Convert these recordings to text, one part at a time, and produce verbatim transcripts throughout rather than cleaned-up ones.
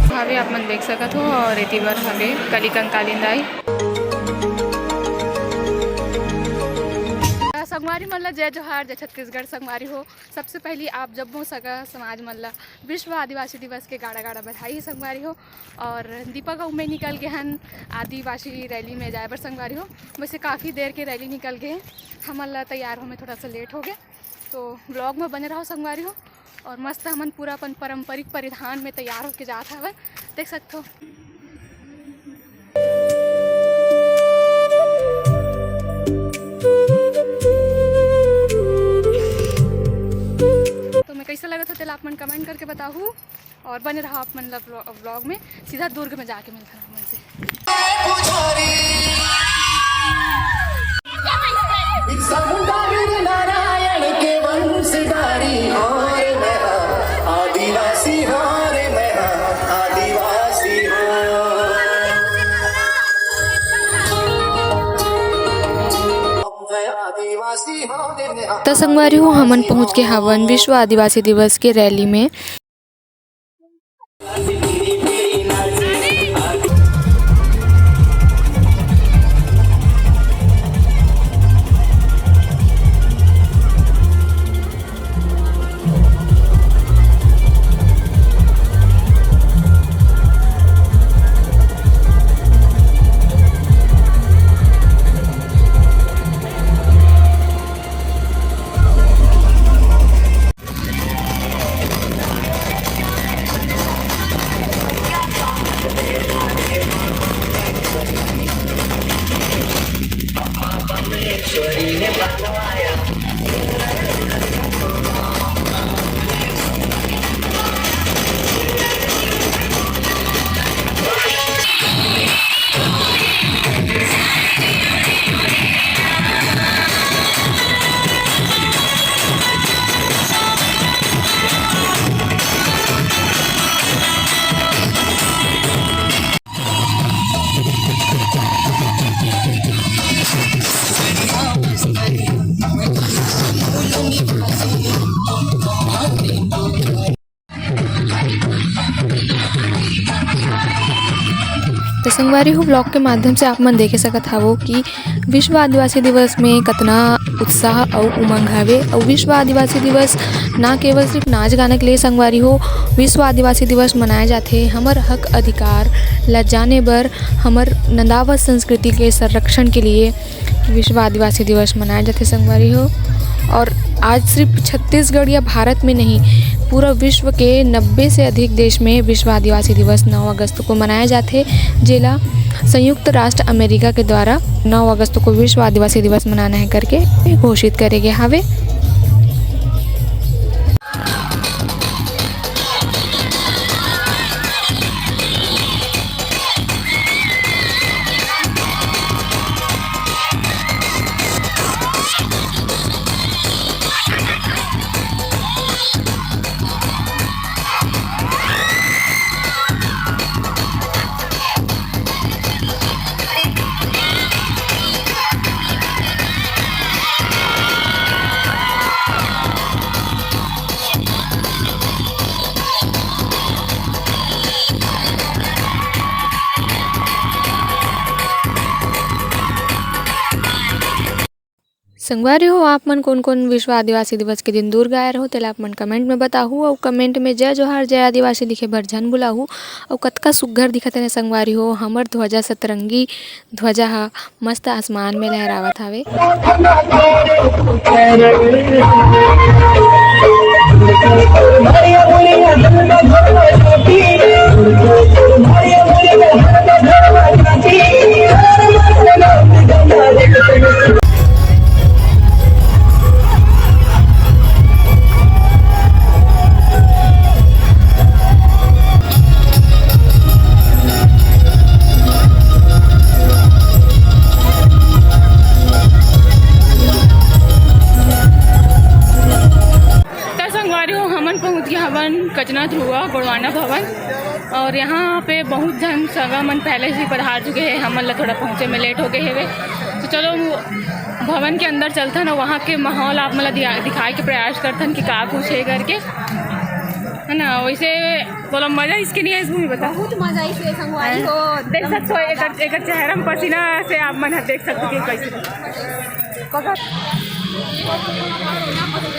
हावे आप मन देख सकत हो, और एती बर हावे कली कंकालिन दाई। संगवारी मन ला जय जोहार, जय छत्तीसगढ़। संगवारी हो, सबसे पहली आप जम्मो सगा समाज मन ला विश्व आदिवासी दिवस के गाड़ा गाड़ा बधाई संगवारी हो। और दीपक अउ मैं निकल गे हन आदिवासी रैली में जाए बर संगवारी हो। वैसे काफ़ी देर के रैली निकल गे हे, हमन ला तैयार होए में थोड़ा सा लेट हो गया, तो vlog में बने रहो संगवारी हो। और मस्त हमन पूरा अपन पारंपरिक परिधान में तैयार होके जात हवन, देख सकथो। तो मैं कैसे लगत हो तेला आप मन comment करके बताहू, और बने रहो आप मन ला vlog, vlog में। सीधा दुर्ग में जाके मिलथन आप मन से। नारायण के वंशधारी हो रे मैं, आदिवासी हो रे मैं, आदिवासी हो। त संगवारी हो, हमन पहुंच गे हवन विश्व आदिवासी दिवस के रैली में। तो संगवारी हो, vlog के माध्यम से आप मन देखे सकत हवो कि विश्व आदिवासी दिवस में कतना उत्साह अउ उमंग हवे। अउ विश्व आदिवासी दिवस ना केवल सिर्फ नाच गाना के लिए संगवारी हो, विश्व आदिवासी दिवस मनाए जाथे हमर हक अधिकार ला जाने बर, हमर नंदावत संस्कृति के संरक्षण के लिए विश्व आदिवासी दिवस मनाए जाथे संगवारी हो। और आज सिर्फ छत्तीसगढ़ या भारत में नहीं, पूरा विश्व के नब्बे से अधिक देश में विश्व आदिवासी दिवस नौ अगस्त को मनाया जाथे, जेला संयुक्त राष्ट्र अमेरिका के द्वारा नौ अगस्त को विश्व आदिवासी दिवस मनाना है करके घोषित करे गए हावे। संगवारी हो, आप मन कोन-कोन विश्व आदिवासी दिवस के दिन दुर्ग आए रहो, तेला आप मन comment में बताहू। अउ comment में जय जोहार, जय आदिवासी लिखे बर झन भुलाहू। अउ कतका सुग्घर दिखत हे संगवारी हो, हमर ध्वजा, सतरंगी ध्वजा ह मस्त आसमान में लहरावत हावे। त संगवारी हो, हमन पहुंच गए हवन कचना धुआ। भवन, और यहाँ पे बहुत झन सगा मन पहले से ही पधार चुके हैं। हमन ला थोड़ा पहुँचे में लेट हो गए हवे, तो चलो भवन के अंदर चलथन, वहाँ के माहौल आप मन ला दिया-, दिखाए के प्रयास करथन कि का कुछ है करके, है ना। वैसे बोला, मजा इसके नहीं है, इसमें बता। बहुत मजा इसके संगवारी हो। देख सकते हो, एकर, एकर चेहरा में पसीना से आप मन ह देख सकते हो कि कैसे। पकड़।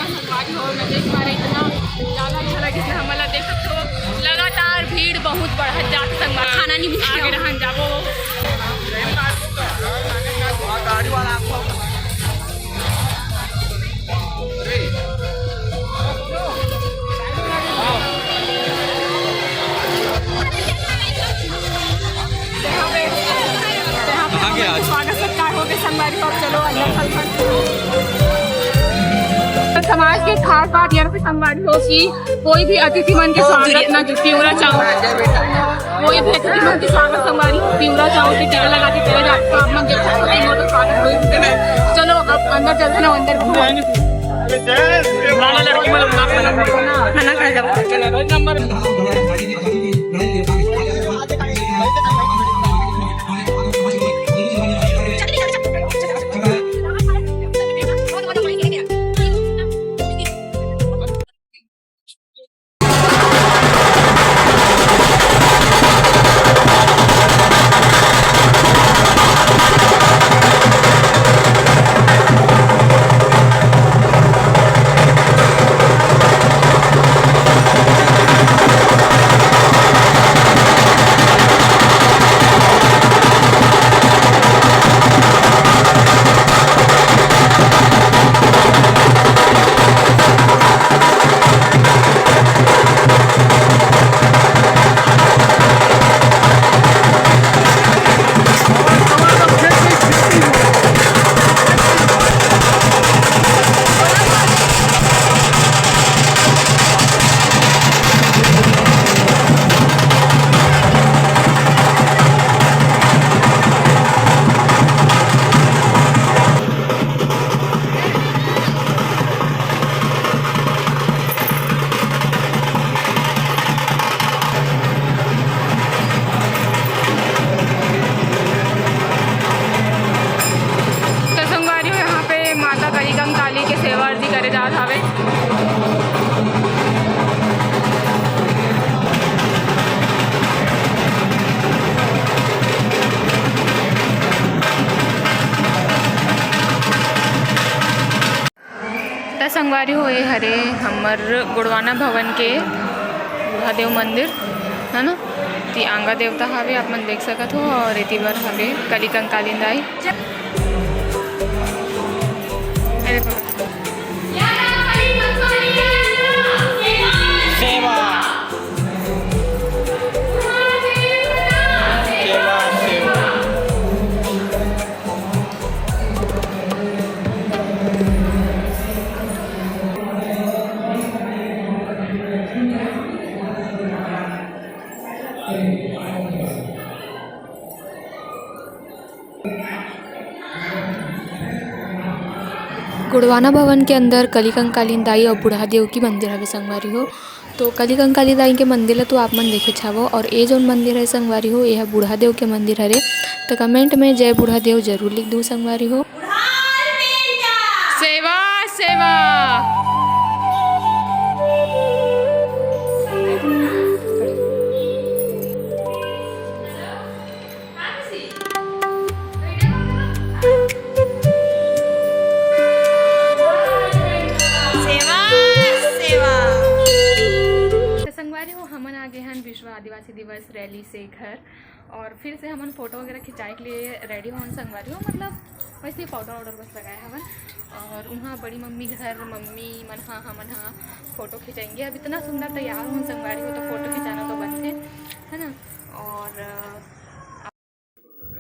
संगवारी हो, मैं देख पा रही इतना ज़्यादा अच्छा लगे, इसमें हमला देख सकते हो, लगातार भीड़ बहुत बढ़त जात संगवारी। खाना नहीं मिलता। आगे रहन जाबो। स्वागत सत्कार हो गए संगवारी हो, अब चलो अंदर चलथन। समाज के खास बात यह है संगवारी हो कि कोई भी अतिथि मन के स्वागत ना जो पिंवरा चाउर, कोई भी अतिथि मन के स्वागत संगवारी हो पिंवरा चाउर के टीका लगा के करे जाथे। तो आप मन देख सकते हो, तो स्वागत हो ही चुके हैं। चलो अब अंदर चलते ना, अंदर घूमो। खाना खा जाओ। तो संगवारी हो, यहाँ पे माता कलिकंकाली के सेवा अर्जी करे जात हवे। त संगवारी हो, ए हरे हमर गोड़वाना भवन के बूढ़ा देव मंदिर, है ना? ती आंगा देवता हवे, आप मन देख सकत हो, और एती बर हवे कली कंकालिन दाई। अरे बाबा। सेवा। सेवा, सेवा। गोड़वाना भवन के अंदर कली कंकालीन दाई अउ बूढ़ा देव के मंदिर हवे संगवारी हो। तो कली कंकाली दाई के मंदिर ला तो आप मन देखेच हवो, और ए जोन मंदिर है संगवारी हो, ये ह बूढ़ा देव के मंदिर हरे। तो कमेंट में जय बूढ़ा देव जरूर लिख दू संगवारी हो। सेवा, सेवा। सेवा, सेवा। तो संगवारी हो, हमन आ गए हैं विश्व आदिवासी दिवस रैली से घर, और फिर से हमन फोटो वगैरह खिंचाए के लिए रेडी होन संगवारी हो, मतलब वैसे ही पाउडर वाउडर बस लगाए हवन। और वहाँ बड़ी मम्मी घर, मम्मी मन हा, हमन हा फोटो खिंचाएंगे। अब इतना सुंदर तैयार होन संगवारी हो, तो फोटो खिंचाना तो बनथे, है ना। और अ,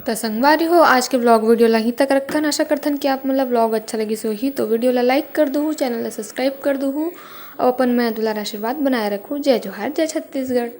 त संगवारी हो, आज के vlog video ला यहीं तक रखथन। आशा करथन कि आप मन ला vlog अच्छा लगिस होही, तो video ला like कर दूहू, channel ला subscribe कर दूहू, और अपन मया दुलार आशीर्वाद बनाए रखू। जय जोहार, जय छत्तीसगढ़।